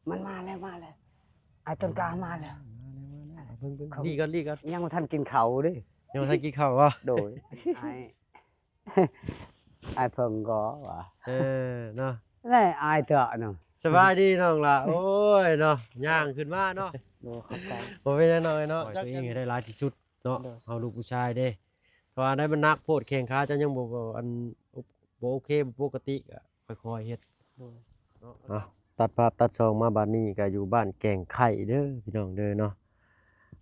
ມັນມາແລ້ວ ມາແລ້ວ ອ້າຍຕົ້ນກ້າມາແລ້ວ ມາແລ້ວ ມາແລ້ວ ເບິ່ງໆ ເຂົາ ລີກ່ອນ ລີກ່ອນ ຍັງບໍ່ທັນກິນເຂົ້າເດ້ ຍັງບໍ່ທັນກິນເຂົ້າບໍ່? ໂດຍ ອ້າຍ ອ້າຍເພິ່ງກໍວ່າ ເອີ ເນາະ ແລະອ້າຍເຖາະເນາະ ສະບາຍດີນ້ອງຫຼ້າ ໂອ້ຍເນາະ ຍ່າງຂຶ້ນມາເນາະ ໂດຍ ຂອບໃຈ ບໍ່ເປັນຫຍັງນ້ອງເອີຍເນາະ ຊ່ອຍຕົວເອງໃຫ້ໄດ້ຫຼາຍທີ່ສຸດເນາະ ໂດຍ ເຮົາລູກຜູ້ຊາຍເດ້ ເພາະວ່າໄດ້ມັນໜັກໂພດ ແຂ້ງຂາເຈົ້າຍັງບໍ່ ບໍ່ ອັນ ບໍ່ໂອເຄ ບໍ່ປົກກະຕິ ກໍຄ່ອຍໆເຮັດ ໂດຍ ເນາະ ຕັດພາບຕັດຊ່ອງມາບາດນີ້ກໍຢູ່ບ້ານແກ້ງໄຂ່ເດີພີ່ນ້ອງເດີເນາະ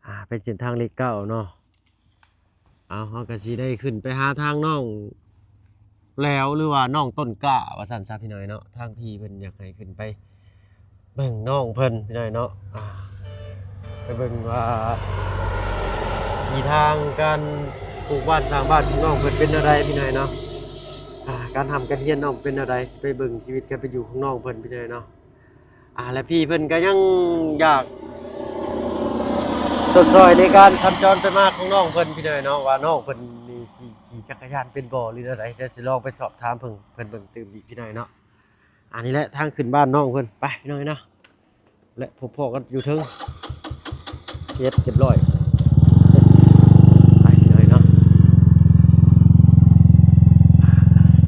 ອ່າ ເປັນເສັ້ນທາງເລກເກົ້າເນາະ ເອົາ ເຮົາກໍຊິໄດ້ຂຶ້ນໄປຫາທາງນ້ອງແຫຼວ ຫຼືວ່ານ້ອງຕົ້ນກ້າວ່າຊັ້ນຊະພີ່ນ້ອງເນາະ ທາງພີ່ເພິ່ນຢາກໃຫ້ຂຶ້ນໄປເບິ່ງນ້ອງເພິ່ນພີ່ນ້ອງເນາະ ອ່າ ໄປເບິ່ງວ່າທີ່ທາງການປູກບ້ານສ້າງບ້ານຂອງນ້ອງເພິ່ນເປັນແນວໃດພີ່ນ້ອງເນາະ ອ່າ ການຮ່ຳການຮຽນນ້ອງເປັນແນວໃດ ຊິໄປເບິ່ງຊີວິດການເປັນຢູ່ຂອງນ້ອງເພິ່ນພີ່ນ້ອງເນາະ ອ່າ ແລະພີ່ເພິ່ນກໍຍັງຢາກຊົດຊ່ອຍໃນການສັນຈອນໄປມາຂອງນ້ອງເພິ່ນພີ່ນ້ອງເນາະ ວ່ານ້ອງເພິ່ນນີ້ຊິຂີ່ຈັກກະຍານເປັນບໍ່ ຫຼືແນວໃດ ດຽວຊິລອງໄປສອບຖາມເພິ່ນ ເພິ່ນເບິ່ງຕື່ມອີກພີ່ນ້ອງເນາະ ອັນນີ້ແຫຼະທາງຂຶ້ນບ້ານນ້ອງເພິ່ນ ໄປພີ່ນ້ອງເນາະ ແລະ ພົບພໍ້ກັນຢູ່ເທິງ ເຮັດຮຽບຮ້ອຍ ໄປເລີຍເນາະ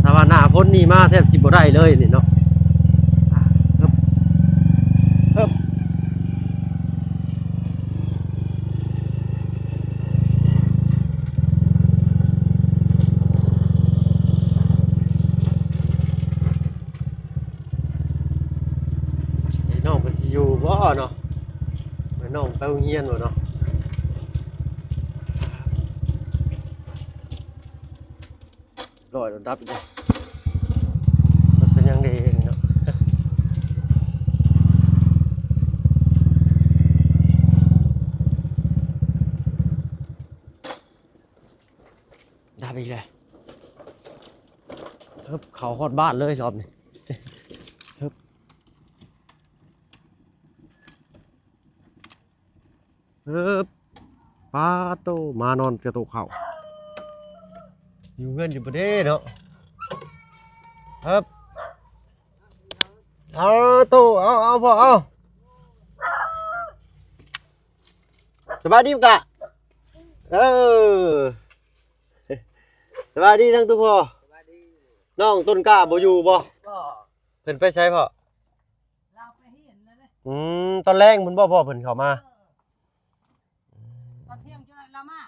ຖ້າວ່າໜ້າຝົນນີ້ມາແທບຊິບໍ່ໄດ້ເລີຍນີ້ເນາະ ອ່າ ເອີບ ເອີບ ໄອ້ນ້ອງເພິ່ນຊິຢູ່ບໍ່ເນາະ? ໄອ້ນ້ອງໄປໂຮງຮຽນບໍ່ເນາະ? ລອຍລະດັບອີກແລ້ວ ມັນເປັນຫຍັງເດນີ້ເນາະ? ດັບອີກແລ້ວ ເອີບ ເຂົ້າຮອດບ້ານເລີຍລອບນີ້ ເອີບ ເອີບ ປາໂຕ ໝານອນກະໂຕະເຂົ້າ ຢູ່ເຮືອນຢູ່ບໍ່ເດ້ເນາະ ເອີບ ເອົາໂຕ ເອົາ ເອົາພໍ່ ເອົາ ສະບາຍດີກະ ເອີ ສະບາຍດີທັງຕູ້ພໍ່ ສະບາຍດີ ນ້ອງຕົ້ນກ້າບໍ່ຢູ່ບໍ່? ບໍ່ ເພິ່ນໄປໃສພໍ່? ລາວໄປຮຽນແລ້ວເດ້ ອືມ ຕອນແລງພຸ້ນບໍ່ພໍ່ເພິ່ນເຂົ້າມາ? ເອີ ຕອນທ່ຽງຈັ່ງໃດລາວມາ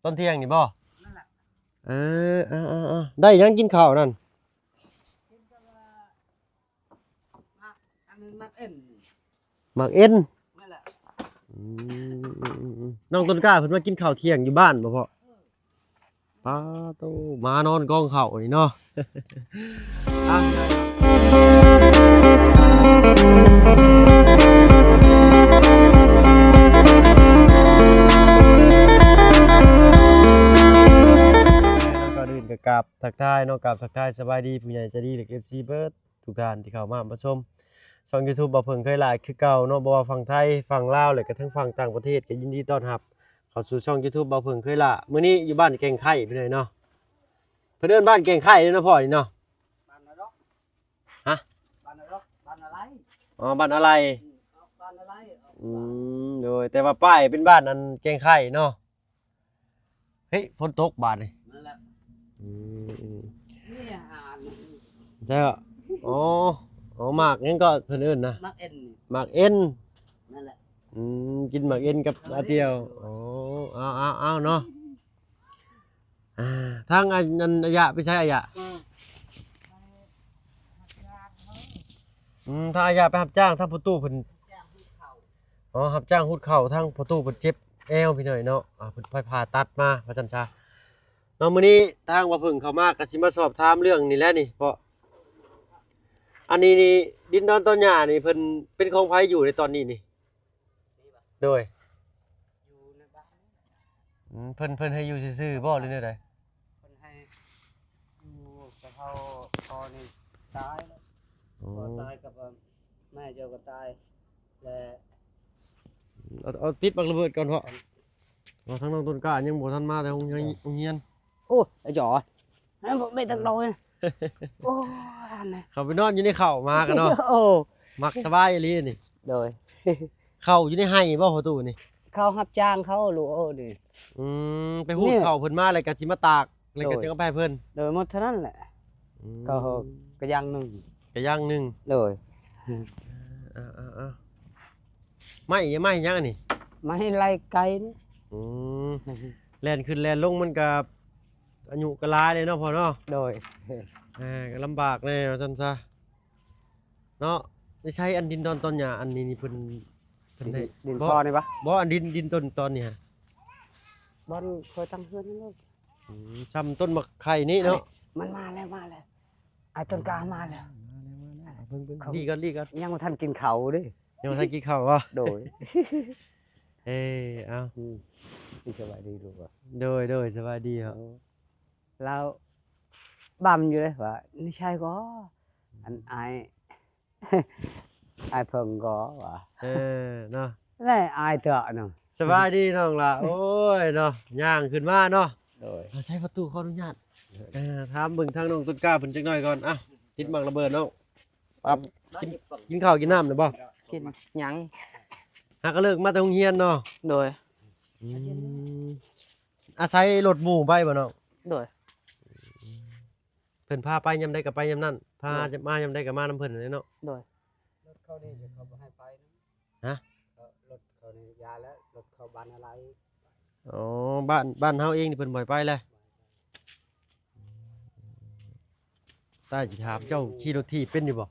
ຕອນທ່ຽງນີ້ບໍ່? ນັ້ນແຫຼະ ເອີ ເອີ ເອີ ເອີ ໄດ້ຫຍັງກິນເຂົ້ານັ້ນ? ກິນແຕ່ວ່າ ໝາກ ອັນນັ້ນໝາກເອັນ ໝາກເອັນ ນັ້ນແຫຼະ ອືມ ນ້ອງຕົ້ນກ້າເພິ່ນມາກິນເຂົ້າທ່ຽງຢູ່ບ້ານບໍ່ພໍ່? ເອີ ປາໂຕ ໝານອນກອງເຂົ້ານີ້ເນາະ ອ່ະ ກ່ອນອື່ນກໍກາບທັກທາຍເນາະ ກາບທັກທາຍສະບາຍດີຜູ້ໃຫຍ່ໃຈດີ ແລະ ເອັຟຊີ ເບິດ ທຸກທ່ານທີ່ເຂົ້າມາຮັບມາຊົມຊ່ອງຢູທູບ ບ່າວເຜິ້ງເຄີຍຫຼ້າ ຄືເກົ່າເນາະ ບໍ່ວ່າຝັ່ງໄທ ຝັ່ງລາວ ແລະກະທັງຝັ່ງຕ່າງປະເທດ ກໍຍິນດີຕ້ອນຮັບເຂົ້າສູ່ຊ່ອງຢູທູບ ບ່າວເຜິ້ງເຄີຍຫຼ້າ. ມື້ນີ້ຢູ່ບ້ານແກ້ງໄຂ່ພີ່ນ້ອງເນາະ ເພິ່ນເອີ້ນບ້ານແກ້ງໄຂ່ເດ້ເນາະພໍ່ນີ້ເນາະ ບ້ານນະລົກ ຮະ ບ້ານນະລົກ ບ້ານອາໄລ ອໍ ບ້ານອາໄລ ອືມ ບ້ານອາໄລ ອືມ ໂດຍ ແຕ່ວ່າປ້າຍເປັນບ້ານອັນແກ້ງໄຂ່ເນາະ. ເຮີ້ຍ ຝົນຕົກບາດນີ້ ນັ້ນແຫຼະ ອືມ ນີ້ອາຫານ ເຈົ້າ ອໍ ອໍ ໝາກຫຍັງກໍເພິ່ນເອີ້ນນະ ໝາກເອັນ ໝາກເອັນ ນັ້ນແຫຼະ ອືມ ກິນໝາກເອັນກັບອາຕຽວ ອໍ ເອົາ ເອົາ ເອົາເນາະ ອ່າ ທາງອັນ ອັນອາຍະໄປໃສອາຍະ? ອືມ ທາງອາຍະໄປຮັບຈ້າງ ທາງພໍ່ຕູ້ເພິ່ນ ອໍ ຮັບຈ້າງຫຸດເຂົ້າ ທາງພໍ່ຕູ້ເພິ່ນເຈັບແອວພີ່ນ້ອງເນາະ ອ່າ ເພິ່ນໄປຜ່າຕັດມາວ່າຊັ້ນຊະເນາະ. ມື້ນີ້ທາງບ່າວເຜິ້ງເຂົ້າມາກໍຊິມາສອບຖາມເລື່ອງນີ້ແຫຼະນີ້ ເພາະອັນນີ້ນີ້ ດິນດອນຕອນຫຍ້ານີ້ເພິ່ນເປັນຂອງໃຜຢູ່ໃນຕອນນີ້ນີ້? ໂດຍ ຢູ່ໃນບ້ານ ອືມ ເພິ່ນ ເພິ່ນໃຫ້ຢູ່ຊື່ໆບໍ່ ຫຼືແນວໃດ? ເພິ່ນໃຫ້ຢູ່ ແຕ່ເຮົາ ພໍ່ນີ້ຕາຍແລ້ວ ໂອ້ ພໍ່ຕາຍກັບ ແມ່ເຈົ້າກໍຕາຍແລ້ວ ເອົາ ເອົາຕິດໝາກລະເບີດກ່ອນເພາະ ເອົາ ທາງນ້ອງຕົ້ນກ້າຍັງບໍ່ທັນມາແຕ່ໂຮງຮຽນ ໂອ້ ໂຮງຮຽນ ໂອ້ຍ ໄອ້ຈໍ ໃຫ້ບໍ່ໄປຕັກດອຍ ໂອ້ຍ ເຂົ້າໄປນອນຢູ່ໃນເຂົ້າໝາກັນເນາະ ໂອ້ ມັກສະບາຍອີ່ຫຼີນີ້ ໂດຍ ເຂົ້າຢູ່ໃນໄຮ່ບໍ່ພໍ່ຕູ້ນີ້? ເຂົ້າຮັບຈ້າງເຂົາລູກເອີຍນີ້. ອືມ ໄປຮູດເຂົ້າເພິ່ນມາ ແລ້ວກໍຊິມາຕາກ ແລ້ວກໍ ໂດຍ ຈຶ່ງເອົາໄປໃຫ້ເພິ່ນ. ໂດຍ ໝົດເທົ່ານັ້ນແຫຼະ. ອືມ ກໍ ກໍຢ່າງໜຶ່ງ ກໍຢ່າງໜຶ່ງ. ໂດຍ ເອົາໆໆ ໄມ້ນີ້ໄມ້ຫຍັງອັນນີ້? ໄມ້ໄລ່ໄກ່ນີ້. ອືມ ແລ່ນຂຶ້ນແລ່ນລົງມັນກໍອາຍຸກໍຫຼາຍແລ້ວເນາະພໍ່ເນາະ. ໂດຍ ອ່າ ກໍລຳບາກແດ່ວ່າຊັ້ນຊະ. ເນາະ ໃຊ້ອັນດິນດອນຕອນຫຍ້າອັນນີ້ນີ້ເພິ່ນ ເພິ່ນໄດ້ ດິນ ດິນ ບໍ່ ພໍ່ນີ້ປະ? ບໍ່ ອັນດິນ ດິນຕົ້ນຕອນນີ້ຫະ ບ່ອນຂ້ອຍຕັ້ງເຮືອນນັ້ນເລີຍ. ອືມ ຊ່ຳຕົ້ນໝາກໄຂ່ນີ້ເນາະ. ມັນມາແລ້ວ ມາແລ້ວ ອ້າຍຕົ້ນກ້າມາແລ້ວ. ມາແລ້ວ ມາແລ້ວ ເບິ່ງ ເບິ່ງ ເຂົາ ລີກ່ອນ ລີກ່ອນ ຍັງບໍ່ທັນກິນເຂົ້າເດ້. ຍັງບໍ່ທັນກິນເຂົ້າບໍ່? ໂດຍ ເອີ ເອົາ ອືມ ສະບາຍດີລູກ. ໂດຍ ໂດຍ ສະບາຍດີເນາະ. ລາວບຳຢູ່ເດ້ວ່າ ນີ້ໃຊ່ກໍ ອັນອ້າຍ ອ້າຍເພິ່ງກໍວ່າ ເອີ ເນາະ ແລະອ້າຍເຖາະເນາະ. ສະບາຍດີນ້ອງຫຼ້າ. ໂອ້ຍເນາະ ຍ່າງຂຶ້ນມາເນາະ. ໂດຍ ອາ ໃສ່ປະຕູ ຂໍອະນຸຍາດ ເອີ ຖາມເບິ່ງທາງນ້ອງຕົ້ນກ້າເພິ່ນຈັກໜ້ອຍກ່ອນ. ອ່ະ ຕິດໝາກລະເບີດເນາະ. ປັບ ກິນ ກິນເຂົ້າກິນນ້ຳແລ້ວບໍ່? ກິນ ຍັງ ຫາກໍເລີກມາແຕ່ໂຮງຮຽນເນາະ. ໂດຍ ອືມ ອາໄສລົດໝູ່ໄປບໍ່ນ້ອງ? ໂດຍ ເພິ່ນພາໄປຍາມໃດກໍໄປຍາມນັ້ນ ພາ ໂດຍ ມາຍາມໃດກໍມານຳເພິ່ນຫັ້ນແຫຼະເນາະ. ໂດຍ ລົດເຂົານີ້ເຂົາບໍ່ໃຫ້ໄປນຳ. ຮະ? ເອີ ລົດເຂົານີ້ຢ່າແລ້ວ ລົດເຂົາບ້ານອາໄລ. ອໍ ບ້ານ ບ້ານເຮົາເອງນີ້ເພິ່ນບໍ່ໃຫ້ໄປແລ້ວ. ຕາຍ ຊິຖາມເຈົ້າ ຂີ່ລົດຖີບເປັນຢູ່ບໍ່?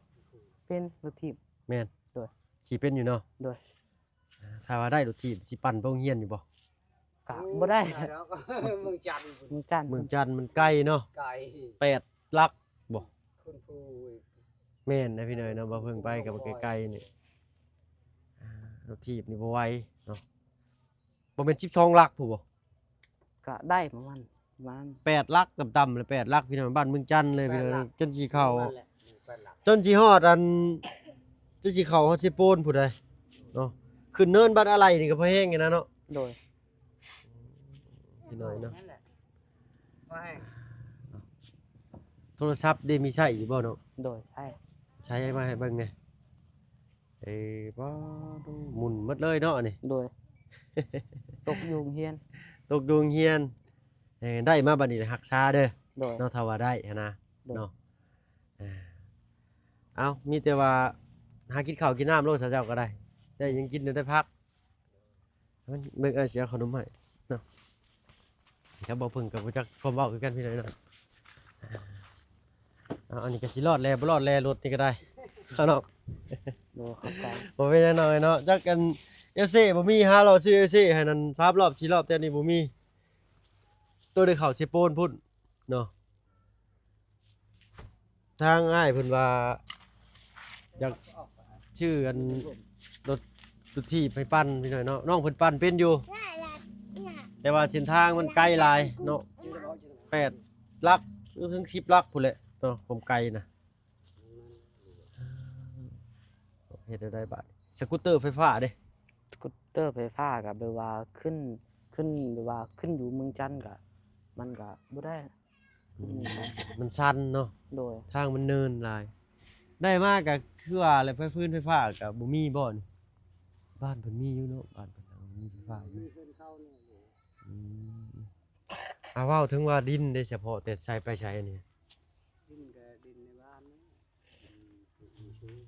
ເປັນ ລົດຖີບ. ແມ່ນ ໂດຍ ຂີ່ເປັນຢູ່ເນາະ. ໂດຍ ຖ້າວ່າໄດ້ລົດຖີບ ຊິປັ່ນໄປໂຮງຮຽນຢູ່ບໍ່? ກະບໍ່ໄດ້ ເມືອງຈັນ ເມືອງຈັນ ເມືອງຈັນມັນໄກເນາະ. ໄກ ແປດຫຼັກບໍ່? ຂຶ້ນພູອີກ. ແມ່ນນະພີ່ນ້ອງເນາະ ບໍ່ເພິ່ງໄປກໍບໍ່ໄກໆນີ້. ອ່າ ລົດຖີບນີ້ບໍ່ໄຫວເນາະ. ບໍ່ແມ່ນສິບສອງຫຼັກພຸ້ນບໍ່? ກະໄດ້ປະມານ ປະມານແປດຫຼັກ ຕ່ຳໆ ແລ້ວແປດຫຼັກພີ່ນ້ອງ. ບ້ານເມືອງຈັນເລີຍພີ່ນ້ອງ ແປດຫຼັກ ຈົນຊິເຂົ້າ ແມ່ນແຫຼະ ແປດຫຼັກ ຈົນຊິຮອດອັນ ຈົນຊິເຂົ້າຮອດເຊໂປນພຸ້ນໃດ໋ເນາະ. ຂຶ້ນເນີນບ້ານອາໄລນີ້ກໍພໍແຮງຢູ່ນະເນາະ. ໂດຍ ພີ່ນ້ອງເນາະ ນັ້ນແຫຼະ ພໍແຮງ. ໂທລະສັບເດ ມີໃຊ້ຢູ່ບໍ່ເນາະ? ໂດຍ ໃຊ້ ໃຊ້ມາໃຫ້ເບິ່ງແດ່. ເອີ ປ້າໂທ້ ໝຸ່ນໝົດເລີຍເນາະອັນນີ້. ໂດຍ ຕົກຢູ່ໂຮງຮຽນ ຕົກຢູ່ໂຮງຮຽນ. ເອີ ໄດ້ມາບັດນີ້ຮັກສາເດີ. ໂດຍ ເນາະ ຖ້າວ່າໄດ້ຫັ້ນນະ ໂດຍ ເນາະ. ເອົາ ມີແຕ່ວ່າຫາກິນເຂົ້າກິນນ້ຳໂລດ ເຈົ້າກໍໄດ້ ໄດ້ຫຍັງກິນໄດ້ພັກ. ມັນເບິ່ງ ອ້າຍຊິເອົາເຂົ້າໜົມໃຫ້ເນາະ. ຄັນບໍ່ເພິ່ງກໍບໍ່ຈັກຄວາມເວົ້າຄືກັນພີ່ນ້ອງເນາະ. ເອົາ ອັນນີ້ກໍຊິລອດແລບໍ່ລອດແລ ລົດນີ້ກໍໄດ້ເນາະ. ໂດຍ ຂອບໃຈ. ບໍ່ເປັນຫຍັງນ້ອງເນາະ. ຈັກອັນ ເອວເຊບໍ່ມີ ຫາເລາະຊື້ເອວເຊໃຫ້ນັ້ນ ສາມລອບ ສີ່ລອບ ແຕ່ນີ້ບໍ່ມີ. ໂຕໄດ້ເຂົ້າເຊໂປນພຸ້ນເນາະ. ທາງອ້າຍເພິ່ນວ່າຢາກຊື້ອັນລົດ ລົດຖີບໄປປັ່ນພີ່ນ້ອງເນາະ. ນ້ອງເພິ່ນປັ່ນເປັນຢູ່ ແຕ່ວ່າເສັ້ນທາງມັນໄກຫຼາຍເນາະ ແປດຫຼັກ ເຖິງສິບຫຼັກພຸ້ນແຫຼະເນາະ ຄວາມໄກນະ. ເຮັດແນວໃດບາດນີ້? ສະກູດເຕີໄຟຟ້າເດ້? ສະກູດເຕີໄຟຟ້າກໍແບບວ່າຂຶ້ນ ຂຶ້ນ ແບບວ່າຂຶ້ນຢູ່ເມືອງຈັນກໍ ມັນກໍບໍ່ໄດ້. ອືມ ມັນຊັນເນາະ. ໂດຍ ທາງມັນເນີນຫຼາຍ. ໄດ້ມາກໍຄືວ່າແຫຼະ ໄຟຟືນໄຟຟ້າກໍບໍ່ມີບໍ່ນີ້? ບ້ານເພິ່ນມີຢູ່ເນາະ ບ້ານເພິ່ນມີໄຟຟ້າຢູ່. ມີເຮືອນເຂົານີ້. ອືມ ອາ ເວົ້າເຖິງວ່າດິນເດ້ ສະເພາະແຕ່ໃສໄປໃສນີ້? ດິນກໍດິນໃນບ້ານນີ້ ອືມ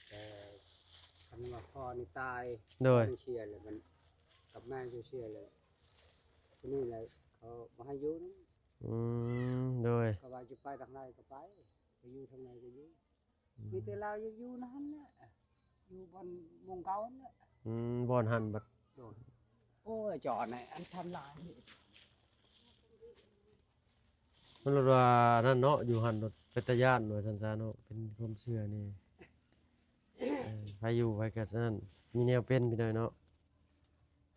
ແຕ່ຄັນວ່າພໍ່ນີ້ຕາຍ ໂດຍ ພໍ່ນີ້ເສຍແລ້ວ ມັນກັບແມ່ຢູ່ເສຍແລ້ວ ທີນີ້ແຫຼະເຂົາບໍ່ໃຫ້ຢູ່ນຳ. ອືມ ໂດຍ ເຂົາວ່າຈະໄປທາງໃດກໍໄປ ໄປຢູ່ທາງໃດກໍຢູ່. ອືມ ມີແຕ່ລາວຢາກຢູ່ນັ້ນແຫຼະ ຢູ່ບ່ອນໝ່ອງເກົ່າຫັ້ນແຫຼະ. ອືມ ບ່ອນຫັ້ນບັດ ໂດຍ. ໂອ້ຍ ຈອນໃນອັນທຳລາຍ ມັນລະວ່ານັ້ນເນາະ ຢູ່ຫັ້ນໂລດເປັນຕາຢ້ານວ່າຊັ້ນຊະເນາະ ເປັນຄວາມເຊື່ອນີ້. ເອີ ໃຜຢູ່ໃຜກໍຊັ້ນ ມີແນວເປັນພີ່ນ້ອງເນາະ.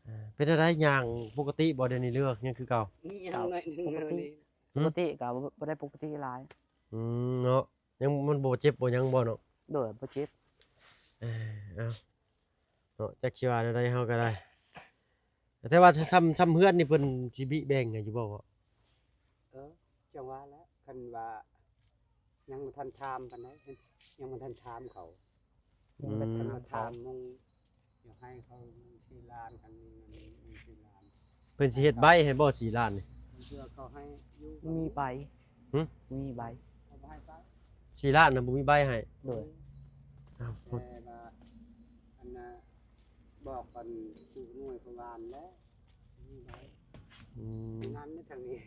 ເອີ ເປັນແນວໃດ ຍ່າງປົກກະຕິບໍ່ດຽວນີ້ ຫຼືວ່າຍັງຄືເກົ່າ? ຍັງໜ້ອຍໜຶ່ງ ປົກກະຕິ ຫືມ? ປົກກະຕິກໍບໍ່ ບໍ່ໄດ້ປົກກະຕິຫຼາຍ. ອືມ ເນາະ ຍັງ ມັນບໍ່ເຈັບບໍ່ຫຍັງບໍ່ເນາະ? ໂດຍ ບໍ່ເຈັບ. ເອີ ເອົາ ເນາະ ຈັກຊິວ່າແນວໃດເຮົາກໍໄດ້ ແຕ່ວ່າຊ່ຳ ຊ່ຳເຮືອນນີ້ເພິ່ນຊິບິແບ່ງໃຫ້ຢູ່ບໍ່? ເອີ ຈັ່ງວ່າແຫຼະ ຄັນວ່າຍັງບໍ່ທັນຖາມປານໃດ ຍັງບໍ່ທັນຖາມເຂົາ. ອືມ ເພິ່ນມາຖາມມຸງ ຢາກໃຫ້ເຂົາສີ່ລ້ານ ຄັນມີເງິນສີ່ລ້ານ ເພິ່ນຊິເຮັດໃບໃຫ້ບໍ່ສີ່ລ້ານນີ້? ເພື່ອເຂົາໃຫ້ຢູ່ ບໍ່ມີໃບ ຫຶ? ບໍ່ມີໃບ ເຂົາບໍ່ໃຫ້ໄປ ສີ່ລ້ານນະ ບໍ່ມີໃບໃຫ້. ໂດຍ ອ້າວ ແຕ່ວ່າ ອັນນ່າ ບອກກັນ ຖືກໜ່ວຍເຂົາວານແລ້ວ ບໍ່ມີໃບ. ອືມ ງານໃນທາງນີ້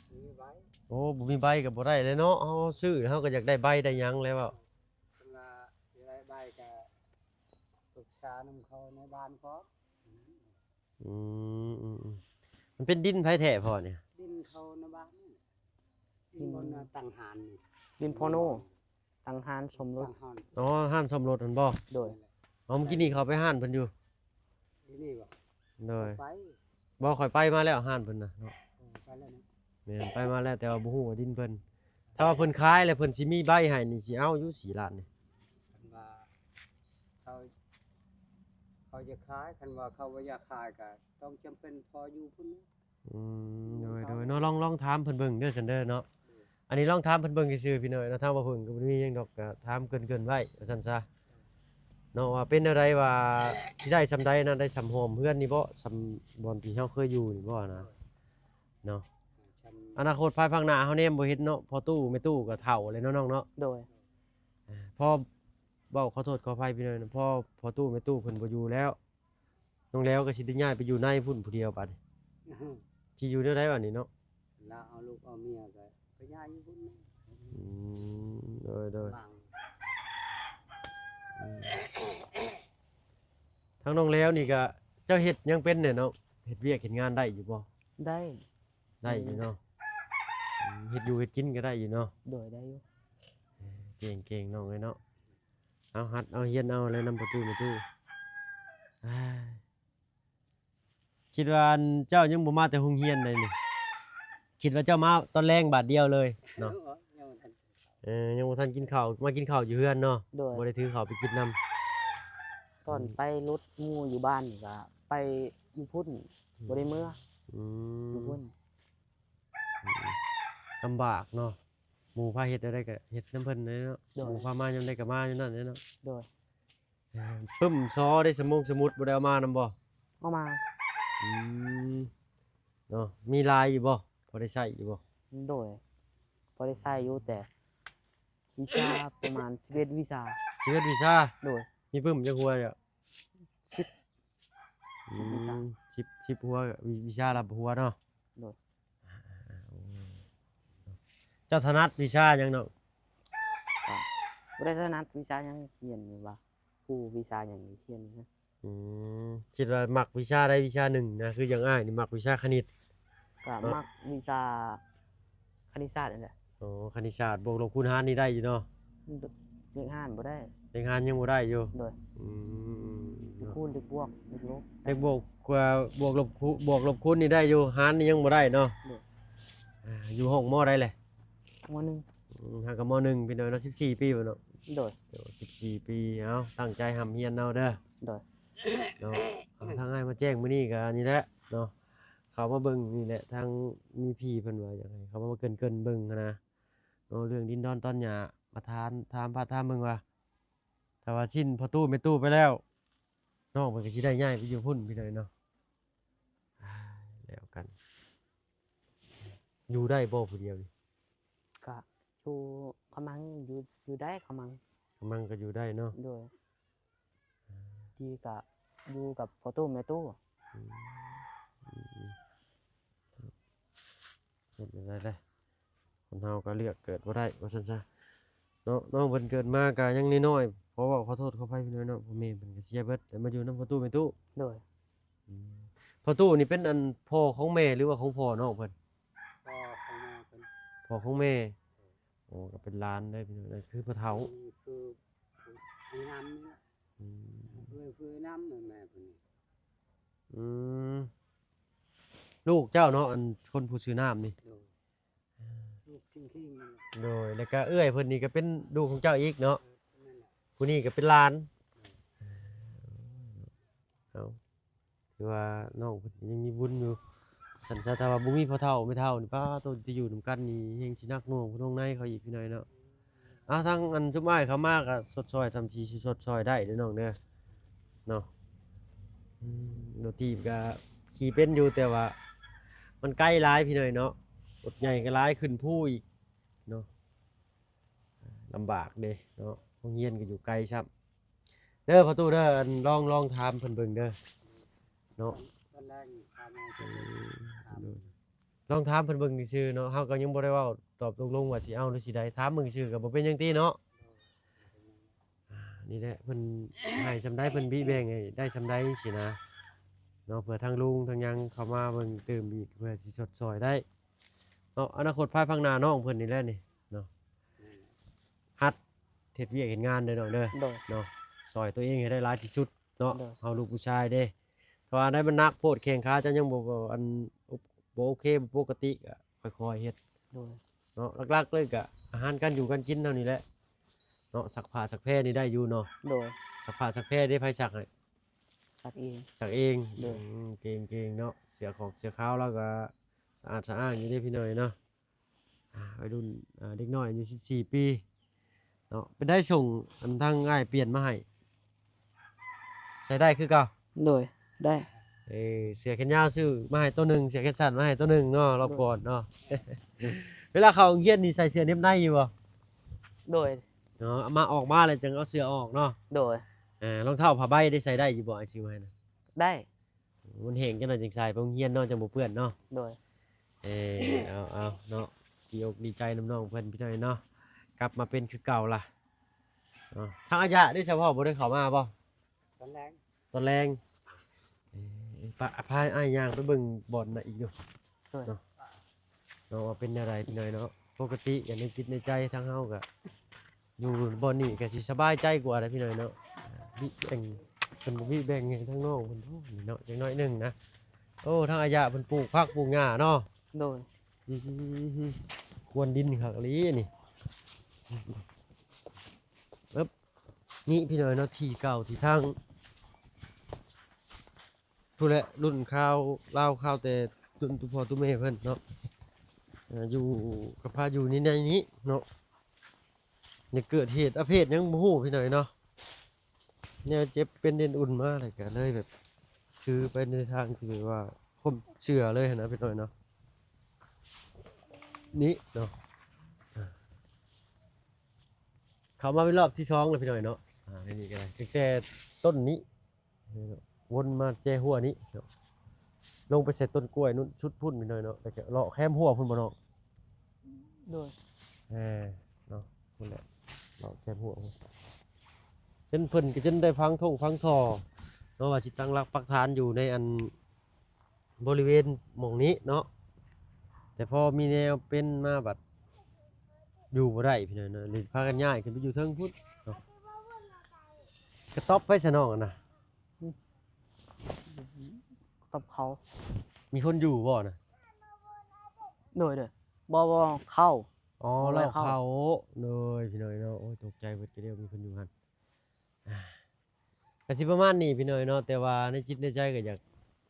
ບໍ່ມີໃບ. ໂອ້ ບໍ່ມີໃບກໍບໍ່ໄດ້ແລ້ວເນາະ ເຮົາຊື້ ເຮົາກໍຢາກໄດ້ໃບໄດ້ຫຍັງແລ້ວ. ເພິ່ນວ່າຊິໄດ້ໃບກະປຶກສານຳເຂົາໃນບ້ານກ່ອນ. ອືມ ອືມ ອືມ ມັນເປັນດິນໃຜແທ້ພໍ່ນີ້? ດິນເຂົາໃນບ້ານນີ້ ດິນ ບ່ອນຕັ້ງຮ້ານນີ້ ດິນພໍ່ໂນ ຕັ້ງຮ້ານສົມລົດ ຕັ້ງຮ້ານ ອໍ ຮ້ານສົມລົດຫັ້ນບໍ່? ໂດຍ ອໍ ມື້ກີ້ນີ້ເຂົ້າໄປຮ້ານເພິ່ນຢູ່ ຢູ່ນີ້ບໍ່? ໂດຍ ໄປ ບໍ່ ຂ້ອຍໄປມາແລ້ວຮ້ານເພິ່ນນະເນາະ. ເອີ ໄປແລ້ວເນາະ ແມ່ນ ໄປມາແລ້ວ ແຕ່ວ່າບໍ່ຮູ້ວ່າດິນເພິ່ນ ຖ້າວ່າເພິ່ນຂາຍແລ້ວເພິ່ນຊິມີໃບໃຫ້ນີ້ ຊິເອົາຢູ່ສີ່ລ້ານນີ້. ຄັນວ່າເຂົາ ເຂົາຢາກຂາຍ ຄັນວ່າເຂົາບໍ່ຢາກຂາຍກໍຕ້ອງຈຳເປັນພໍຢູ່ພຸ້ນ. ອືມ ໂດຍ ໂດຍເນາະ ລອງ ລອງຖາມເພິ່ນເບິ່ງເດີຊັ້ນເດີເນາະ. ໂດຍ ອັນນີ້ລອງຖາມເພິ່ນເບິ່ງຊື່ໆ ພີ່ນ້ອງເນາະ ທາງວ່າເພິ່ນກໍບໍ່ໄດ້ມີຫຍັງດອກ ກໍຖາມເກີນໆໄວ້ວ່າຊັ້ນຊະເນາະ ວ່າເປັນແນວໃດ ວ່າຊິໄດ້ສ່ຳໃດນະ ໄດ້ສ່ຳຫ້ອມເຮືອນນີ້ບໍ່ ສ່ຳບ່ອນທີ່ເຮົາເຄີຍຢູ່ນີ້ບໍ່ນະເນາະ. ອະນາຄົດພາຍພາກໜ້າເຮົາແນມບໍ່ເຫັນເນາະ ພໍ່ຕູ້ແມ່ຕູ້ກໍເຖົ້າແລ້ວເນາະນ້ອງເນາະ. ໂດຍ ອາ ພໍ່ ເວົ້າຂໍໂທດຂໍອະໄພພີ່ນ້ອງ ພໍ່ ພໍ່ຕູ້ແມ່ຕູ້ເພິ່ນບໍ່ຢູ່ແລ້ວ ນ້ອງແລ້ວກໍຊິໄດ້ຍ້າຍໄປຢູ່ໃນພຸ້ນຜູ້ດຽວບາດນີ້ ຊິຢູ່ແນວໃດບາດນີ້ເນາະ. ລາວເອົາລູກເອົາເມຍກໍໄປຍ້າຍຢູ່ພຸ້ນ. ອືມ ໂດຍ ໂດຍ ອືມ ທາງນ້ອງແລ້ວນີ້ກໍ ເຈົ້າເຮັດຫຍັງເປັນແດ່ເນາະ ເຮັດວຽກເຮັດງານໄດ້ຢູ່ບໍ່? ໄດ້ ໄດ້ຢູ່ເນາະ ອືມ ເຮັດຢູ່ເຮັດກິນກໍໄດ້ຢູ່ເນາະ. ໂດຍ ໄດ້ຢູ່ ເອີ ເກັ່ງໆ ນ້ອງເອີຍເນາະ. ເອົາ ຫັດເອົາ ຮຽນເອົາແຫຼະນຳພໍ່ຕູ້ແມ່ຕູ້. ຄິດວ່າອັນເຈົ້າຍັງບໍ່ມາແຕ່ໂຮງຮຽນໃດນີ້ ຄິດວ່າເຈົ້າມາຕອນແລງບາດດຽວເລີຍເນາະ. ເອີ ຍັງບໍ່ທັນ ເອີ ຍັງບໍ່ທັນກິນເຂົ້າ ມາກິນເຂົ້າຢູ່ເຮືອນເນາະ. ໂດຍ ບໍ່ໄດ້ຖືເຂົ້າໄປກິນນຳ. ຕອນ ອືມ ໄປລົດໝູ່ຢູ່ບ້ານນີ້ກໍໄປຢູ່ພຸ້ນ ອືມ ບໍ່ໄດ້ເມືອ. ອືມ ຢູ່ພຸ້ນ ອືມ ລຳບາກເນາະ ໝູ່ພາເຮັດແນວໃດກໍເຮັດນຳເພິ່ນແຫຼະເນາະ. ໂດຍ ໝູ່ພາມາຍາມໃດກໍມາຍາມນັ້ນແຫຼະເນາະ. ໂດຍ ປຶ້ມຊໍເດ້ ສະມົງສະໝຸດບໍ່ໄດ້ເອົາມານຳບໍ່? ເອົາມາ. ອືມ ເນາະ ມີຫຼາຍຢູ່ບໍ່? ພໍໄດ້ໃຊ້ຢູ່ບໍ່? ໂດຍ ພໍໄດ້ໃຊ້ຢູ່ ແຕ່ວິຊາປະມານສິບເອັດວິຊາ. ສິບເອັດວິຊາ? ໂດຍ ມີປຶ້ມຈັກຫົວເຈົ້າ? ສິບ ອືມ ສິບວິຊາ ສິບ ສິບຫົວ ວິ ວິຊາລະຫົວເນາະ. ໂດຍ ເຈົ້າຖະໜັດວິຊາຫຍັງນ້ອງ? ກໍບໍ່ໄດ້ຖະໜັດວິຊາຫຍັງ ຮຽນວ່າຄູວິຊາຫຍັງຮຽນນະ. ອືມ ຄິດວ່າມັກວິຊາໃດວິຊາໜຶ່ງນະ? ຄືຢ່າງອ້າຍນີ້ມັກວິຊາຄະນິດ. ກໍມັກວິຊາຄະນິດສາດນີ້ແຫຼະ. ອໍ ຄະນິດສາດ ບວກລົບຄູນຫານນີ້ໄດ້ຢູ່ເນາະ? ເລກຫານບໍ່ໄດ້ ເລກຫານຍັງບໍ່ໄດ້ຢູ່. ໂດຍ ອືມ ເລກຄູນ ເລກບວກ ເລກລົບ ເລກບວກ ເອີ ບວກລົບຄູນ ບວກລົບຄູນນີ້ໄດ້ຢູ່ ຫານນີ້ຍັງບໍ່ໄດ້ເນາະ. ໂດຍ ອ່າ ຢູ່ຫ້ອງ ມໍໃດແຫຼະ? ມໍໜຶ່ງ. ອືມ ຫາກໍມໍໜຶ່ງ ພີ່ນ້ອງເນາະ ສິບສີ່ປີບໍ່ເນາະ? ໂດຍ ໂອ້ ສິບສີ່ປີ. ເອົາ ຕັ້ງໃຈຮ່ຳຮຽນເອົາເດີ. ໂດຍ ເນາະ ເອົາ ທາງອ້າຍມາແຈ້ງມື້ນີ້ກໍນີ້ແຫຼະເນາະ ເຂົ້າມາເບິ່ງນີ້ແຫຼະ ທາງມີພີ່ເພິ່ນວ່າຢາກໃຫ້ເຂົ້າມາເກີ່ນໆເບິ່ງຫັ້ນນະເນາະ ເລື່ອງດິນດອນຕອນຫຍ້າ ມາຖາມ ຖາມພະຖາມເບິ່ງວ່າ ຖ້າວ່າສິ້ນພໍ່ຕູ້ແມ່ຕູ້ໄປແລ້ວ ນ້ອງເພິ່ນກໍຊິໄດ້ຍ້າຍໄປຢູ່ພຸ້ນ ພີ່ນ້ອງເນາະ. ອ້າຍ ແລ້ວກັນ ຢູ່ໄດ້ບໍ່ຜູ້ດຽວນີ້? ກະຢູ່ຂະມັງ ຢູ່ ຢູ່ໄດ້ຂະມັງ. ຂະມັງກໍຢູ່ໄດ້ເນາະ. ໂດຍ ດີກະຢູ່ກັບພໍ່ຕູ້ແມ່ຕູ້. ອືມ ອືມ ອືມ ເຮັດແນວໃດເດ້ ຄົນເຮົາກໍເລືອກເກີດບໍ່ໄດ້ວ່າຊັ້ນຊະເນາະ. ນ້ອງເພິ່ນເກີດມາກໍຍັງນ້ອຍໆ ຂໍເວົ້າຂໍໂທດຂໍອະໄພພີ່ນ້ອງເນາະ ພໍ່ແມ່ເພິ່ນກໍເສຍເບິດ ແລ້ວມາຢູ່ນຳພໍ່ຕູ້ແມ່ຕູ້. ໂດຍ ອືມ ພໍ່ຕູ້ນີ້ເປັນອັນພໍ່ຂອງແມ່ ຫຼືວ່າຂອງພໍ່ນ້ອງເພິ່ນ? ພໍ່ຂອງແມ່ເພິ່ນ. ພໍ່ຂອງແມ່. ໂອ້ ກໍເປັນຫຼານເດ້ພີ່ນ້ອງ ຄືພໍ່ເຖົ້າ ຄື ຄືນຳນີ້. ອືມ ເອື້ອຍ ຄືນຳແມ່ເພິ່ນນີ້. ອືມ ລູກເຈົ້າເນາະ ອັນຄົນຜູ້ຊື່ນ້ຳນີ້. ໂດຍ ລູກຄິງໆ ນັ້ນແຫຼະ. ໂດຍ ແລ້ວກໍເອື້ອຍເພິ່ນນີ້ກໍເປັນລູກຂອງເຈົ້າອີກເນາະ. ເອີ ນັ້ນແຫຼະ ຜູ້ນີ້ກໍເປັນຫຼານ. ໂດຍ ເອົາ ຖືວ່ານ້ອງເພິ່ນຍັງມີບຸນຢູ່ຊັ້ນຊະ. ຖ້າວ່າບໍ່ມີພໍ່ເຖົ້າແມ່ເຖົ້ານີ້ ປ້າໂຕ ຈະຢູ່ນຳກັນນີ້ແຮ່ງຊິໜັກໜ່ວງພະວົງໃນເຂົາອີກພີ່ນ້ອງເນາະ. ເອົາ ທາງອັນຊຸມອ້າຍເຂົ້າມາກໍຊົດຊ່ອຍ ສ່ຳທີ່ຊິຊົດຊ່ອຍໄດ້ເດີນ້ອງເດີ ເນາະ. ອືມ ລົດຖີບກໍຂີ່ເປັນຢູ່ ແຕ່ວ່າມັນໄກຫຼາຍພີ່ນ້ອງເນາະ, ລົດໃຫຍ່ກໍຫຼາຍ ຂຶ້ນພູອີກເນາະ ລຳບາກເດ້ເນາະ, ໂຮງຮຽນກໍຢູ່ໄກຊ້ຳ. ເດີພໍ່ຕູ້ເດີ ອັນ ລອງ ລອງຖາມເພິ່ນເບິ່ງເດີເນາະ. ຕອນແລກນີ້ ຖາມເອົາ ອືມ ໂດຍ ລອງຖາມເພິ່ນເບິ່ງຊື່ໆເນາະ, ເຮົາກໍຍັງບໍ່ໄດ້ເວົ້າຕອບຕົກລົງວ່າຊິເອົາຫຼືຊິໄດ້, ຖາມເບິ່ງຊື່ໆກໍບໍ່ເປັນຫຍັງຕິເນາະ. ອ່າ ນີ້ແຫຼະ ເພິ່ນໃຫ້ສ່ຳໃດ ເພິ່ນບີແບ່ງໃຫ້ໄດ້ສ່ຳໃດຊີ້ນະເນາະ, ເພື່ອທາງລຸງທາງຫຍັງເຂົ້າມາເບິ່ງຕື່ມອີກ ເພື່ອຊິຊົດຊ່ອຍໄດ້ເນາະ. ອະນາຄົດພາຍພາກໜ້ານ້ອງເພິ່ນນີ້ແຫຼະນີ້ເນາະ, ຫັດເຮັດວຽກເຮັດງານເດີນ້ອງເດີ ໂດຍ ເນາະ, ຊ່ອຍຕົວເອງໃຫ້ໄດ້ຫຼາຍທີ່ສຸດເນາະ. ໂດຍ ເຮົາລູກຜູ້ຊາຍເດ້ ຖ້າວ່າໄດ້ມັນໜັກໂພດ ແຂ້ງຂາເຈົ້າຍັງບໍ່ ບໍ່ ອັນ ບໍ່ໂອເຄ ບໍ່ປົກກະຕິ ກໍຄ່ອຍໆເຮັດ ໂດຍ ເນາະ. ຫຼັກໆເລີຍກໍອາຫານການຢູ່ການກິນເຮົານີ້ແຫຼະເນາະ, ຊັກຜ້າຊັກແພນີ້ໄດ້ຢູ່ເນາະ. ໂດຍ ຊັກຜ້າຊັກແພເດ້ ໃຜຊັກໃຫ້? ຊັກເອງ ຊັກເອງ. ໂດຍ ອືມ ເກັ່ງໆເນາະ, ເສື້ອຂອງເສື້ອຂາວລາວກໍສະອາດສະອ້າງຢູ່ເດ້ພີ່ນ້ອງເນາະ. ອ່າ ໄວລຸ້ນ ອ່າ ເດັກນ້ອຍອາຍຸສິບສີ່ປີເນາະ. ເປັນໄດ້ ສົ່ງອັນທາງອ້າຍປ່ຽນມາໃຫ້ ໃສ່ໄດ້ຄືເກົ່າ? ໂດຍ ໄດ້. ເອີ ເສື້ອແຂນຍາວຊື້ມາໃຫ້ໂຕໜຶ່ງ, ເສື້ອແຂນສັ້ນມາໃຫ້ໂຕໜຶ່ງເນາະ ລອບກ່ອນເນາະ. ເວລາເຂົ້າໂຮງຮຽນນີ້ໃສ່ເສື້ອເໜັບໃນຢູ່ບໍ່? ໂດຍ ເນາະ, ເອົາມາ ອອກມາແລ້ວຈຶ່ງເອົາເສື້ອອອກເນາະ. ໂດຍ. ອ່າ ລອງເທ້າຜ້າໃບໄດ້ໃສ່ໄດ້ຢູ່ບໍ່? ອ້າຍຊື້ມາໃຫ້ນະ. ໄດ້. ມັນແຫ້ງຈັກໜ້ອຍຈຶ່ງໃສ່ໄປໂຮງຮຽນເນາະ, ຈັ່ງບໍ່ເປື້ອນເນາະ. ໂດຍ. ເອີ ເອົາ ເອົາເນາະ, ດີອົກດີໃຈນຳນ້ອງເພິ່ນພີ່ນ້ອງເນາະ, ກັບມາເປັນຄືເກົ່າລະເນາະ. ທາງອາຍະເດ້ ສະເພາະບໍ່ໄດ້ເຂົ້າມາບໍ່? ຕອນແລງ ຕອນແລງ. ເອີ ພາ ພາອ້າຍຍ່າງໄປເບິ່ງບ່ອນນະອີກຢູ່. ໂດຍ. ເນາະ ເນາະ ວ່າເປັນແນວໃດພີ່ນ້ອງເນາະ. ປົກກະຕິກໍໃນຈິດໃນໃຈທາງເຮົາກໍຢູ່ບ່ອນນີ້ກໍຊິສະບາຍໃຈກວ່າເດ້ພີ່ນ້ອງເນາະ. ບິແບ່ງ ເພິ່ນບໍ່ບິແບ່ງໃຫ້ທາງນ້ອງເພິ່ນເນາະ ນີ້ເນາະ, ຢ່າງໜ້ອຍໜຶ່ງນະ. ໂອ້ ທາງອາຍະເພິ່ນປູກຜັກປູກຫຍ້າເນາະ. ໂດຍ. ອືມ ຄວນດິນຄັກອີ່ຫຼີນີ້. ເອີບ ນີ້ພີ່ນ້ອງເນາະ ທີ່ເກົ່າທີ່ທາງ ຜູ້ແຫຼະ ລຸ້ນຄາວລາວ ຄາວແຕ່ລຸ້ນຕູ້ພໍ່ຕູ້ແມ່ເພິ່ນເນາະ, ເອີ ຢູ່ກັບພາຢູ່ໃນນີ້ເນາະ. ນີ້ເກີດເຫດອະເພດຫຍັງບໍ່ຮູ້ພີ່ນ້ອງເນາະ, ແນວເຈັບເປັນເອັນອຸ່ນມາ ແລ້ວກໍເລີຍແບບຖືໄປໃນທາງທີ່ແບບວ່າຄວາມເຊື່ອເລີຍຫັ້ນນະພີ່ນ້ອງເນາະ. ນີ້ເນາະ ເຂົ້າມາເປັນຮອບທີສອງແລ້ວພີ່ນ້ອງເນາະ. ອ່າ ໃນນີ້ກໍໄດ້ ຕັ້ງແຕ່ຕົ້ນນີ້ ວນມາແຈຫົວນີ້ເນາະ, ລົງໄປໃສ່ຕົ້ນກ້ວຍນັ້ນສຸດພຸ້ນພີ່ນ້ອງເນາະ, ແລ້ວກໍເລາະແຄມຫົວພຸ້ນບໍ່ນ້ອງ? ໂດຍ. ເອີ ເນາະ ພຸ້ນແຫຼະ ເລາະແຄມຫົວພຸ້ນ, ຈົນເພິ່ນກໍຈົນໄດ້ຝັງທົ່ງຝັງທໍ່ເນາະ ວ່າຊິຕັ້ງຫຼັກປັກຖານຢູ່ໃນອັນ ບໍລິເວນໝ່ອງນີ້ເນາະ, ແຕ່ພໍມີແນວເປັນມາບັດຢູ່ບໍ່ໄດ້ພີ່ນ້ອງເນາະ, ເລີຍພາກັນຍ້າຍຂຶ້ນໄປຢູ່ເທິງພຸ້ນເນາະ. ກະຕອບໄປຊະນ້ອງຫັ້ນນະ? ຕອບເຂົາ. ມີຄົນຢູ່ບໍ່ນະ? ໂດຍ ໂດຍ. ບໍ່ ບໍ່ ເຂົາ. ອໍ ບໍ່ໄດ້ເຂົ້າ. ເຂົາ. ໂດຍ ພີ່ນ້ອງເນາະ, ໂອ້ຍ ຕົກໃຈເບິດ ກະດຽວມີຄົນຢູ່ຫັ້ນ. ອ່າ ກະຊິປະມານນີ້ພີ່ນ້ອງເນາະ, ແຕ່ວ່າໃນຈິດໃນໃຈກໍຢາກ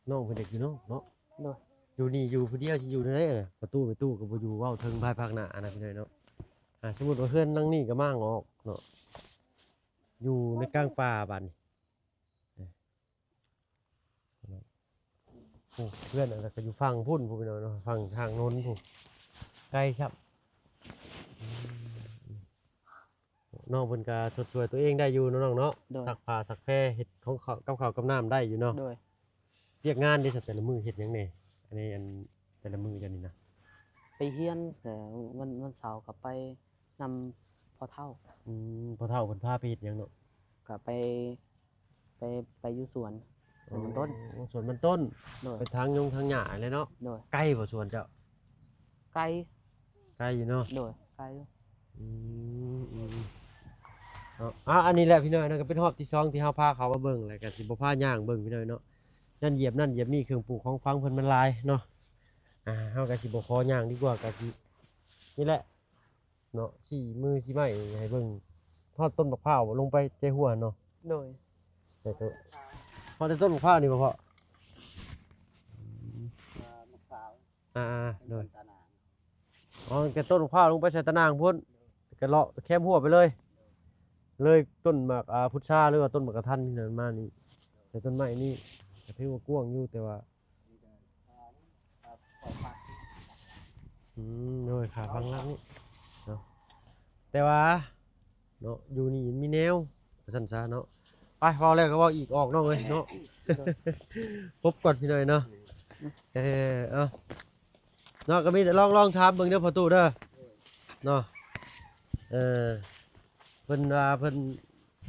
ນ້ອງເພິ່ນຢາກຢູ່ນອກເນາະ. ໂດຍ. ຢູ່ນີ້ຢູ່ຜູ້ດຽວຊິຢູ່ແນວໃດ? ປະຕູແມ່ຕູ້ກໍບໍ່ຢູ່, ເວົ້າເຖິງພາຍພາກໜ້ານະພີ່ນ້ອງເນາະ. ອ່າ ສົມມຸດວ່າເຮືອນຫຼັງນີ້ກໍມ້າງອອກເນາະ, ຢູ່ໃນກາງປ່າບາດນີ້. ໂອ້ ເພື່ອນອັນນັ້ນກໍຢູ່ຝັ່ງພຸ້ນ ພຸ້ນພີ່ນ້ອງເນາະ, ຝັ່ງທາງໂນ້ນພຸ້ນ ໄກຊ້ຳ. ນ້ອງເພິ່ນກໍຊົດຊ່ວຍຕົວເອງໄດ້ຢູ່ເນາະນ້ອງເນາະ. ໂດຍ. ຊັກຜ້າຊັກແພ ເຮັດຂອງເຂົາ ກັບເຂົ້າກັບນ້ຳໄດ້ຢູ່ເນາະ. ໂດຍ. ວຽກງານເດ້ ແຕ່ລະມື້ເຮັດຫຍັງແດ່? ອັນນີ້ ອັນ ແຕ່ລະມື້ເຈົ້ານີ້ນະ? ໄປຮຽນ, ແຕ່ວັນ ວັນເສົາກໍໄປນຳພໍ່ເຖົ້າ. ອືມ ພໍ່ເຖົ້າເພິ່ນພາໄປເຮັດຫຍັງເນາະ? ກໍໄປ ໄປ ໄປຢູ່ສວນ ສວນມັນຕົ້ນ. ອໍ ສວນມັນຕົ້ນ. ໂດຍ. ໄປຖາງຍົງຖາງຫຍ້າຫັ້ນແຫຼະເນາະ. ໂດຍ. ໄກບໍ່ສວນເຈົ້າ? ໄກ. ໄກຢູ່ເນາະ. ໂດຍ ໄກຢູ່. ອືມ ອືມ ເນາະ. ອ່າ ອັນນີ້ແຫຼະພີ່ນ້ອງເນາະ, ກໍເປັນຮອບທີສອງທີ່ເຮົາພາເຂົ້າມາເບິ່ງ ແລ້ວກໍຊິບໍ່ພາຍ່າງເບິ່ງພີ່ນ້ອງເນາະ, ຢ້ານຢຽບນັ້ນຢຽບນີ້ ເຄື່ອງປູກຂອງຝັງເພິ່ນມັນຫຼາຍເນາະ. ອ່າ ເຮົາກໍຊິບໍ່ຂໍຍ່າງດີກວ່າ, ກໍຊິ ນີ້ແຫຼະ ເນາະ ຊີ້ມືຊີ້ໄມ້ໃຫ້ເບິ່ງ. ຮອດຕົ້ນບັກພ້າວ ລົງໄປແຈຫົວເນາະ. ໂດຍ. ແຕ່ໂຕ ຮອດແຕ່ຕົ້ນບັກພ້າວນີ້ບໍ່ພໍ່? ອືມ ເອີ ບັກພ້າວ. ອ່າໆ ໂດຍ. ອໍ ແຕ່ຕົ້ນບັກພ້າວລົງໄປໃສ່ຕາໜ່າງພຸ້ນ. ກໍເລາະແຄມຮົ້ວໄປເລີຍ ເລີຍຕົ້ນໝາກ ອ່າ ພຸດຊາ ຫຼືວ່າຕົ້ນໝາກກະທັນນີ້ນະ ມານີ້ ແຕ່ຕົ້ນໄມ້ນີ້ກໍຖືວ່າກວ້າງຢູ່ ແຕ່ວ່າ ອືມ ໂດຍ ຂາຝັ່ງຫຼັງນີ້ເນາະ ແຕ່ວ່າເນາະ ຢູ່ນີ້ມີແນວ ວ່າຊັ້ນຊະເນາະ ໄປ ເວົ້າແລ້ວກໍເວົ້າອີກ ອອກນ້ອງເອີຍເນາະ ພົບກ່ອນພີ່ນ້ອງເນາະ ເອີ ເອົາ ເນາະ ກໍມີແຕ່ລອງ ລອງຖາມເບິ່ງເດີພໍ່ຕູ້ເດີເນາະ ເອີ ເພິ່ນວ່າເພິ່ນ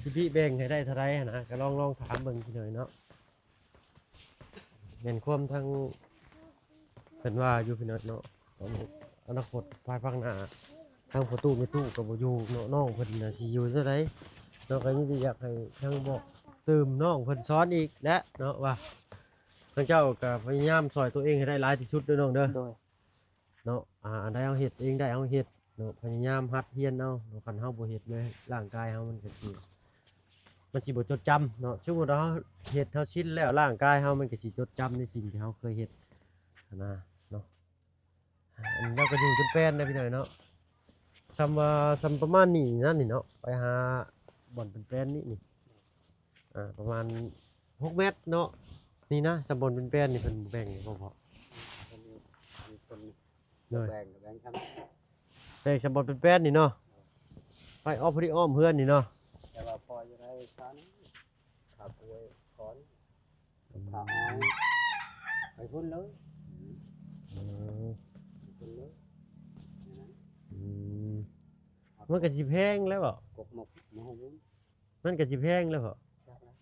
ຊິແບ່ງໃຫ້ໄດ້ເທົ່າໃດຫັ້ນນະ ກໍລອງ ລອງຖາມເບິ່ງພີ່ນ້ອງເນາະ ແມ່ນຄວາມທາງເພິ່ນວ່າຢູ່ພີ່ນ້ອງເນາະ ອະນາຄົດພາຍພາກໜ້າ ທາງພໍ່ຕູ້ແມ່ຕູ້ກໍບໍ່ຢູ່ເນາະ ນ້ອງເພິ່ນນະຊິຢູ່ແນວໃດເນາະ ກໍມີແຕ່ຢາກໃຫ້ທາງບອກຕື່ມນ້ອງເພິ່ນສອນອີກແຫຼະເນາະ ວ່າ ທາງເຈົ້າກໍພະຍາຍາມຊ່ອຍຕົວເອງໃຫ້ໄດ້ຫຼາຍທີ່ສຸດເດີນ້ອງເດີ ໂດຍ ເນາະ ອ່າ ອັນໃດເຮົາເຮັດເອງໄດ້ເຮົາເຮັດເນາະ ພະຍາຍາມຫັດຮຽນເອົາເນາະ ຄັນເຮົາບໍ່ເຮັດເລີຍ ຮ່າງກາຍເຮົາມັນກໍຊິ ມັນຊິບໍ່ຈົດຈຳເນາະ ສົມມຸດວ່າເຮົາເຮັດ ເຮົາຊິນແລ້ວ ຮ່າງກາຍເຮົາມັນກໍຊິຈົດຈຳໃນສິ່ງທີ່ເຮົາເຄີຍເຮັດຫັ້ນນະເນາະ ອັນນີ້ລາວກໍຢູ່ຈົນແປນນະພີ່ນ້ອງເນາະ ສ່ຳວ່າ ສ່ຳປະມານນີ້ນັ້ນນີ້ເນາະ ໄປຫາບ່ອນເປັນແປນນີ້ນີ້ ອ່າ ປະມານຫົກແມັດເນາະ ນີ້ນະ ສຳບ່ອນເປັນແປນນີ້ເພິ່ນແບ່ງໃຫ້ບໍ່ພໍ ເພິ່ນ ເພິ່ນ ໂດຍ ແບ່ງ ແບ່ງສ່ຳ ແບ່ງສຳບ່ອນເປັນແປນນີ້ເນາະ ໄປອ້ອມ ພໍດີອ້ອມເຮືອນນີ້ເນາະ ແຕ່ວ່າພໍຢູ່ໄດ້ຊານ ຂາກລ້ວຍກ່ອນ ອືມ ຂາອ້ອຍ ໄປພຸ້ນເລີຍ ອືມ ໄປພຸ້ນເລີຍ ແນວນັ້ນ ອືມ ມັນກໍຊິແພງແລ້ວບໍ? ກົກໝົກມາຫົກ ມັນກໍຊິແພງແລ້ວເພາະ ຈັກແລ້ວ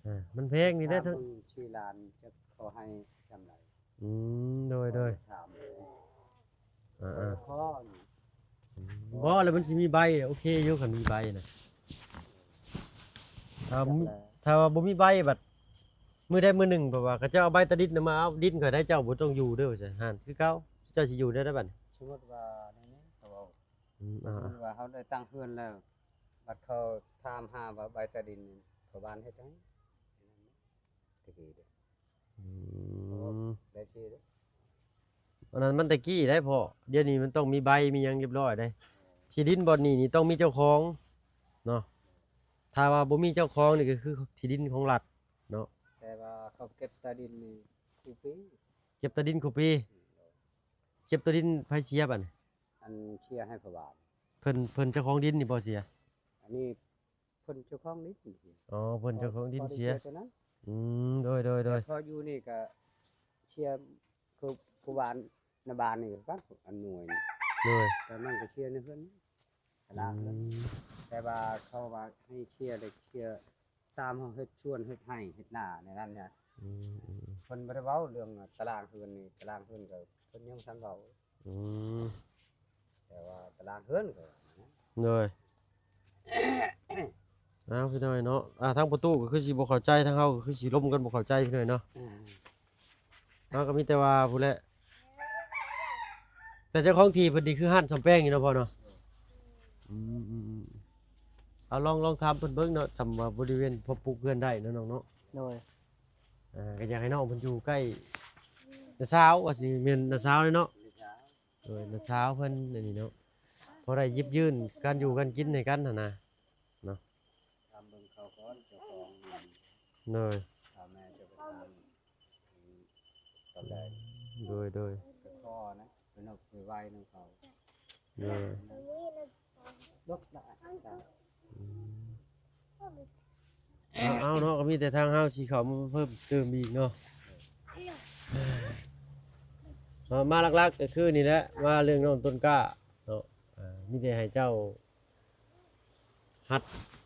ອ່າ ມັນແພງນີ້ແຫຼະ ຖາມເບິ່ງສີ່ລ້ານ ຈັກເຂົາໃຫ້ສ່ຳໃດ? ອືມ ໂດຍ ໂດຍ ຖາມ ອ່າໆ ຂໍ ອືມ ບໍ່ ແລ້ວມັນຊິມີໃບ ໂອເຄຢູ່ ຄັນມີໃບນະ ຖ້າ ຈັກແລ້ວ ຖ້າວ່າບໍ່ມີໃບ ບັດມື້ໃດມື້ໜຶ່ງ ແບບວ່າເຂົາເຈົ້າເອົາໃບຕາດິນນະມາເອົາດິນຂ້ອຍໄດ້ ເຈົ້າບໍ່ຕ້ອງຢູ່ເດີ ວ່າຊັ້ນ ຫັ້ນຄືເກົ່າ ເຈົ້າຊິຢູ່ແນວໃດບັດນີ້? ສົມມຸດວ່າແນວນີ້ ເຂົາເວົ້າ ອືມ ສົມມຸດວ່າເຮົາໄດ້ຕັ້ງເຮືອນແລ້ວ ບັດເຂົາຖາມຫາວ່າໃບຕາດິນນີ້ ເຂົາບ້ານເຮັດໃຫ້ ແຕ່ກີ້ເດ້ ອືມ ໄດ້ທີ່ເດ້ ອັນນັ້ນມັນແຕ່ກີ້ໄດ໋ພໍ່ ດຽວນີ້ມັນຕ້ອງມີໃບມີຫຍັງຮຽບຮ້ອຍໄດ໋ ທີ່ດິນບ່ອນນີ້ນີ້ຕ້ອງມີເຈົ້າຂອງເນາະ ຖ້າວ່າບໍ່ມີເຈົ້າຂອງນີ້ກໍຄືທີ່ດິນຂອງລັດເນາະ ແຕ່ວ່າເຂົາເກັບຕາດິນນີ້ຄູ່ປີ ເກັບຕາດິນຄູ່ປີ ອືມ ເກັບຕາດິນໃຜເສຍບັດນີ້? ອັນເສຍໃຫ້ພໍ່ບ້ານ ເພິ່ນ ເພິ່ນເຈົ້າຂອງດິນນີ້ບໍ່ເສຍ? ອັນນີ້ ເພິ່ນເຈົ້າຂອງດິນ ອໍ ເພິ່ນເຈົ້າຂອງດິນເສຍ ອືມ ໂດຍ ໂດຍ ໂດຍ ແຕ່ພໍຢູ່ນີ້ກໍເສຍ ຄືຜູ້ບ້ານໃນບ້ານນີ້ກໍກັນ ອັນໜ່ວຍນີ້ ໂດຍ ແຕ່ມັນກໍເສຍໃນເຮືອນ ຕາລາງເຮືອນ ອືມ ແຕ່ວ່າເຂົາວ່າໃຫ້ເສຍ ໄດ້ເສຍຕາມເຮົາເຮັດສວນເຮັດໄຮ່ເຮັດນາໃນນັ້ນນະ ອືມ ອືມ ເພິ່ນບໍ່ໄດ້ເວົ້າເລື່ອງຕາລາງເຮືອນນີ້ ຕາລາງເຮືອນກໍເພິ່ນຍັງບໍ່ທັນເວົ້າ ອືມ ແຕ່ວ່າຕາລາງເຮືອນກໍວ່ານະ ໂດຍ ເອົາ ພີ່ນ້ອງເນາະ ອ່າ ທາງປະຕູກໍຄືຊິບໍ່ເຂົ້າໃຈ ທາງເຮົາກໍຄືຊິລົມກັນບໍ່ເຂົ້າໃຈ ພີ່ນ້ອງເນາະ ອ່າ ເຮົາກໍມີແຕ່ວ່າພຸ້ນແຫຼະ ແຕ່ເຈົ້າຂອງທີ່ເພິ່ນນີ້ຄືຮ້ານສ້ອມແປງນີ້ເນາະພໍ່ເນາະ ອືມ ອືມ ອືມ ເອົາ ລອງ ລອງຖາມເພິ່ນເບິ່ງເນາະ ສ່ຳວ່າບໍລິເວນພໍປຸກເຮືອນໄດ້ເນາະນ້ອງເນາະ ໂດຍ ອ່າ ກໍຢາກໃຫ້ນ້ອງເພິ່ນຢູ່ໃກ້ນ້າສາວ ວ່າຊິແມ່ນນ້າສາວເລີຍເນາະ ໂດຍ ນ້າສາວເພິ່ນອັນນີ້ເນາະ ພໍໄດ້ຢິບຢືນການຢູ່ການກິນໃຫ້ກັນຫັ້ນນະເນາະ ຖາມເບິ່ງເຂົາກ່ອນ ເຈົ້າຂອງ ໂດຍ ຖ້າແມ່ນເຈົ້າໄປຖາມ ອືມ ຕອນແລກ ໂດຍ ໂດຍ ໄປຂໍນະ ໄປນົບໄປໄຫວ້ນຳເຂົາ ໂດຍ ອືມ ເອົາ ເອົາເນາະ ກໍມີແຕ່ທາງເຮົາຊິເຂົ້າມາເພີ່ມເຕີມອີກເນາະ ເອົາ ມາຫຼັກໆກໍຄືນີ້ແຫຼະ ມາເລື່ອງນ້ອງຕົ້ນກ້າເນາະ ເອີ ມີແຕ່ໃຫ້ເຈົ້າ ຫັດ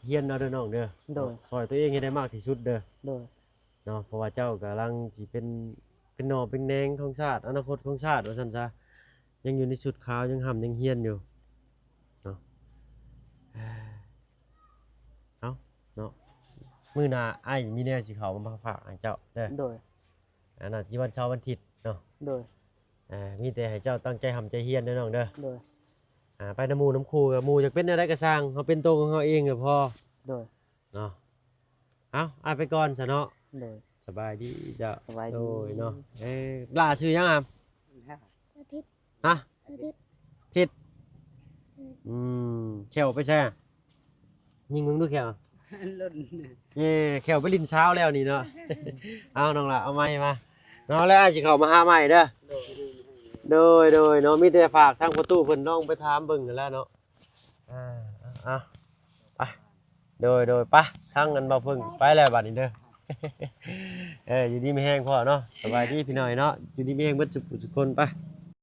ຮຽນເອົາເດີນ້ອງເດີ ໂດຍ ຊ່ອຍຕົວເອງໃຫ້ໄດ້ມາກທີ່ສຸດເດີ ໂດຍ ເນາະ ເພາະວ່າເຈົ້າກຳລັງຊິເປັນ ເປັນໜໍ່ເປັນແໜງຂອງຊາດ ອະນາຄົດຂອງຊາດວ່າຊັ້ນຊະ ຍັງຢູ່ໃນຊຸດຂາວ ຍັງຮ່ຳຍັງຮຽນຢູ່ເນາະ ເອົາເນາະ ມື້ໜ້າອ້າຍມີແນວຊິເຂົ້າມາຝາກໃຫ້ເຈົ້າເດີ ໂດຍ ອັນນັ້ນຊິວັນເສົາວັນທິດເນາະ ໂດຍ ອ່າ ມີແຕ່ໃຫ້ເຈົ້າຕັ້ງໃຈຮ່ຳໃຈຮຽນເດີນ້ອງເດີ ໂດຍ ອ່າ ໄປນຳໝູ່ນຳຄູ່ ກໍໝູ່ຢາກເປັນແນວໃດກໍຊ່າງ ເຮົາເປັນໂຕຂອງເຮົາເອງກໍພໍ ໂດຍ ເນາະ ເອົາ ອ້າຍໄປກ່ອນຊະເນາະ ໂດຍ ສະບາຍດີເຈົ້າ ສະບາຍດີ ໂດຍເນາະ ເອີ ຫຼ້າຊື່ຫຍັງຫາ? ອາທິດ ຮະ? ອາທິດ ທິດ ອືມ ແຂ້ວໄປໃສ? ຍິງເບິ່ງດູແຂ້ວ. ຫຼົ່ນ ເອີ ແຂ້ວໄປຫຼິ້ນສາວແລ້ວນີ້ເນາະ. ເອົາ ນ້ອງຫຼ້າ ເອົາໄມ້ມາເນາະ ແລ້ວອ້າຍຊິເຂົ້າມາຫາໃໝ່ເດີ. ໂດຍ ໂດຍ ໂດຍເນາະ ມີແຕ່ຝາກທາງພໍ່ຕູ້ເພິ່ນ ລອງໄປຖາມເບິ່ງຫັ້ນແຫຼະເນາະ. ອ່າ ເອົາ ເອົາ ໄປ ໂດຍ ໂດຍ ໄປ ທາງອັນບ່າວເພິ່ງໄປແລ້ວບາດນີ້ເດີ. ເອີ ຢູ່ດີມີແຮງພໍ່ເນາະ. ສະບາຍດີພີ່ນ້ອງເນາະ ຢູ່ດີມີແຮງເບິດທຸກຜູ້ທຸກຄົນ. ໄປ